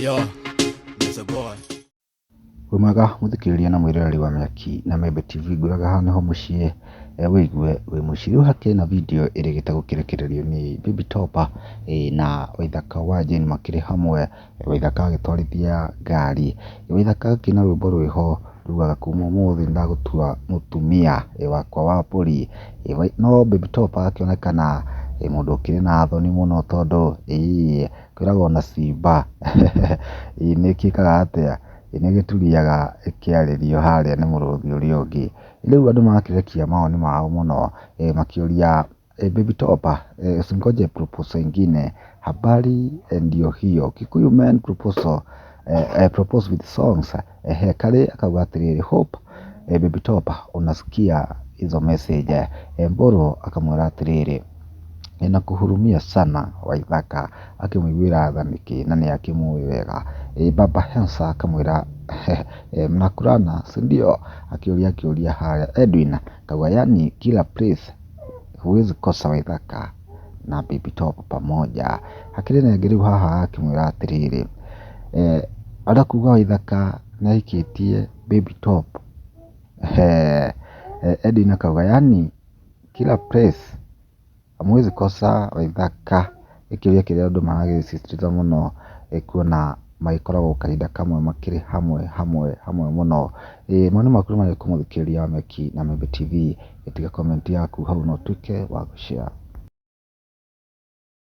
Yo, Mr. Boy. Wĩ mwega mũthikĩrĩria na mwĩroreri wa Mĩaki na Membe TV, ngwĩraga haha nĩho mũciĩ wĩigue wĩ mũciĩ. Rĩu hakĩrĩ na video ĩrĩgĩte gũkĩrekererio nĩ Baby Topper na Waithaka wa Jane makĩrĩ hamwe, Waithaka agĩtwarithia ngari. Waithaka akĩina rwĩmbo rwĩho rugaga kuma ũmũthĩ nĩndagũtua mũtumia wakwa wa mbũri. No Baby Topper akĩonekana mũndũ ũkĩrĩ na thoni mũno tondũ kwĩragwo ona simba nĩkĩkaga atĩa, nĩgĩturiaga ĩkĩarĩrio harĩa nĩ mũrũthi ũrĩa ũngĩ. Rĩu andũ magakĩrekia mawoni mao mũno makĩũria Baby Topper, usingoje proposal ingine, habari ndio hiyo, Kikuyu men proposal, propose with songs. Ehe, Karĩ akauga atĩrĩrĩ, hope Baby Topper unasikia hizo message. Mbũrũ akamwĩra atĩrĩrĩ, ninakuhurumia sana Waithaka, akĩmũiguĩra tha nĩkĩ na nĩ akĩmũĩ wega. Baba Hensa akamwĩra mnakulana si ndio? Akĩũria kĩũria harĩa. Edwin akauga yani kila place huwezi kosa Waithaka na Baby Top pamoja. Hakĩrĩ na ĩngĩ rĩu haha akĩmwĩra atĩrĩrĩ, arenda kuga Waithaka nĩ ahikĩtie Baby Top. Edwin akauga yani kila place hamwezi kosa Waithaka. Nĩ kĩũria kĩrĩa andũ maragĩsisitiza mũno kuona magĩkoragwo kahinda kamwe makĩrĩ hamwe hamwe hamwe mũno. Mawoni maku nĩ marĩkũ mũthikĩrĩria wa Meki na Membe TV? Tiga comment yaku hau na ũtuĩke wa gũ share.